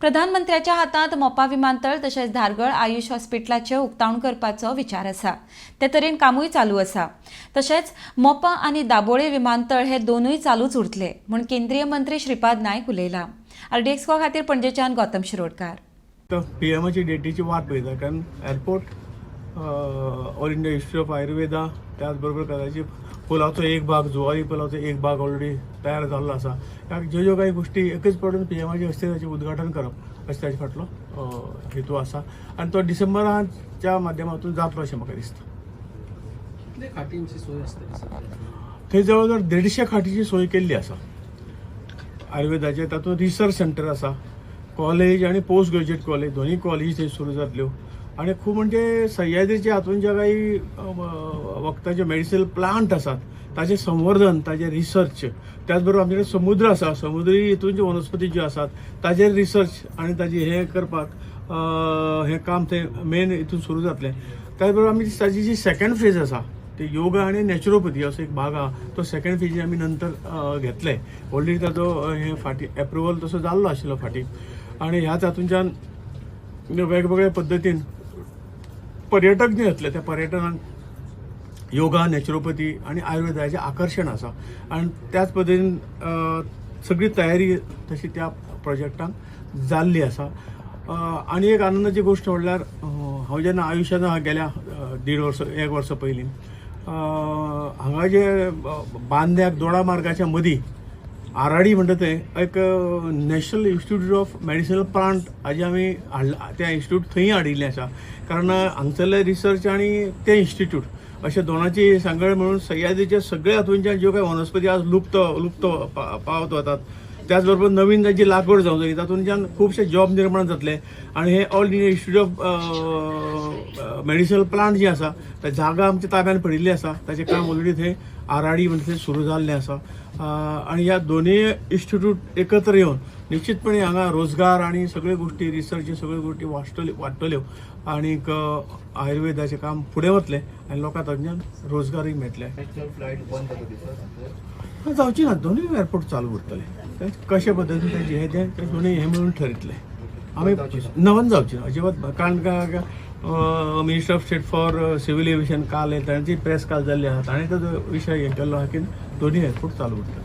प्रधानमंत्र्याच्या हातांत मोपा विमानतळ तशेंच धारगळ आयुष हॉस्पिटलाचें उक्तावण करपाचो विचार आसा. ते तरेन कामूय चालू आसा. तशेंच मोपा आनी दाबोळे विमानतळ हे दोनूय चालूच उरतले म्हूण केंद्रीय मंत्री श्रीपाद नायक उलयला. आरडीएक्सको खातीर पणजेच्यान गौतम शिरोडकार. पीएमाची डेटीची वाट पळयता, कारण airport, All India Institute of Ayurveda, त्याच बरोबर कदाचित पुलाचो एक भाग, जुवारी पुलाचो एक भाग ऑलरेडी तयार जाल्लो आसा. ह्या ज्यो ज्यो काही गोष्टी एकच पडून पीएमाच्या हस्ते ताचें उद्घाटन करप अशें ताचे फाटलो हेतू आसा आनी तो डिसेंबराच्या माध्यमातून जातलो अशें म्हाका दिसता. कितले खाटींची सोय आसतली सध्या? थंय जवळ जवळ 150 खाटीची सोय केल्ली आसा आयुर्वेदाचे. तातूंत रिसर्च सेंटर आसा, कॉलेज आनी पोस्ट ग्रॅज्युएट कॉलेज, दोनूय कॉलेजी थंय सुरू जातल्यो. आनी खूब म्हणजे सह्याद्रीच्या हातून ज्या काही वखदाचे मेडिसिनल प्लांट आसात ताचें संवर्धन, ताचें रिसर्च, त्याच बरोबर आमचे कडेन समुद्र आसा, समुद्री हितून ज्यो वनस्पती ज्यो आसात ताजेर रिसर्च आनी ताजी हें करपाक हें काम थंय मेन हितून सुरू जातलें. त्याच बरोबर आमी ताजी जी सेकंड फेज आसा ते योगा आनी नॅचरोपॅथी असो एक भाग आहा, तो सेकंड फेजी आमी नंतर घेतले. ऑलरेडी ताचो हें फाटीं एप्रुवल तसो जाल्लो आशिल्लो फाटीं. आनी ह्याच हातूंच्यान वेगवेगळ्या पद्दतीन पर्यटक जे येतले त्या पर्यटनाक योगा, नॅचरोपॅथी आनी आयुर्वेदाचें आकर्शण आसा आनी त्याच पद्दतीन सगळी तयारी तशी त्या प्रोजेक्टाक जाल्ली आसा. आनी एक आनंदाची गोश्ट म्हणल्यार हांव जेन्ना आयुश्यान गेल्या देड वर्स, एक वर्सा पयलीं हांगा जे बांद्याक दोडा मार्गाच्या मदीं आराडी म्हणटा तें एक National Institute of Medicinal Plant हाजें आमी हाडला, तें इन्स्टिट्यूट थंय हाडिल्लें आसा, कारण हांगसरले रिसर्च आनी तें इन्स्टिट्यूट अशें दोनाची सांगड म्हणून सह्याद्रीचे सगळे हातूंच्या ज्यो कांय वनस्पती आज लुप्त लुप्त पावत वतात, त्याच बरोबर नवीन ताची लागवड जावंक जाय, तातूंतल्यान खुबशे जॉब निर्माण जातले. आनी हे All India Institute of Medicinal Plant जे आसा ते जागा आमच्या ताब्यान पडिल्ली आसा, ताचें काम ऑलरेडी थंय आराडी म्हणजे थंय सुरू जाल्लें आसा. आनी ह्या दोनूय इन्स्टिट्यूट एकत्र येवन निश्चितपणे हांगा रोजगार आनी सगळ्यो गोश्टी, रिसर्च सगळ्यो गोश्टी वाडटल्यो वाडटल्यो आनीक आयुर्वेदाचें काम फुडें वतलें आनी लोकांक तातूंतल्यान रोजगारूय मेळटले. फ्लायट बंद जाता सर? जावची ना, दोनूय एअरपोर्ट चालू उरतले. ते कशे पद्दतीन तेजें हें तें ते दोनूय हें म्हणून ठरयतले आमी. नवन जावची ना अजिबात, कारण Minister of State for Civil Aviation काल तांची प्रेस काल जाल्ली आहा, ताणें ताजो विशय हें केल्लो आहा की दोनूय एअरपोर्ट चालू उरतले.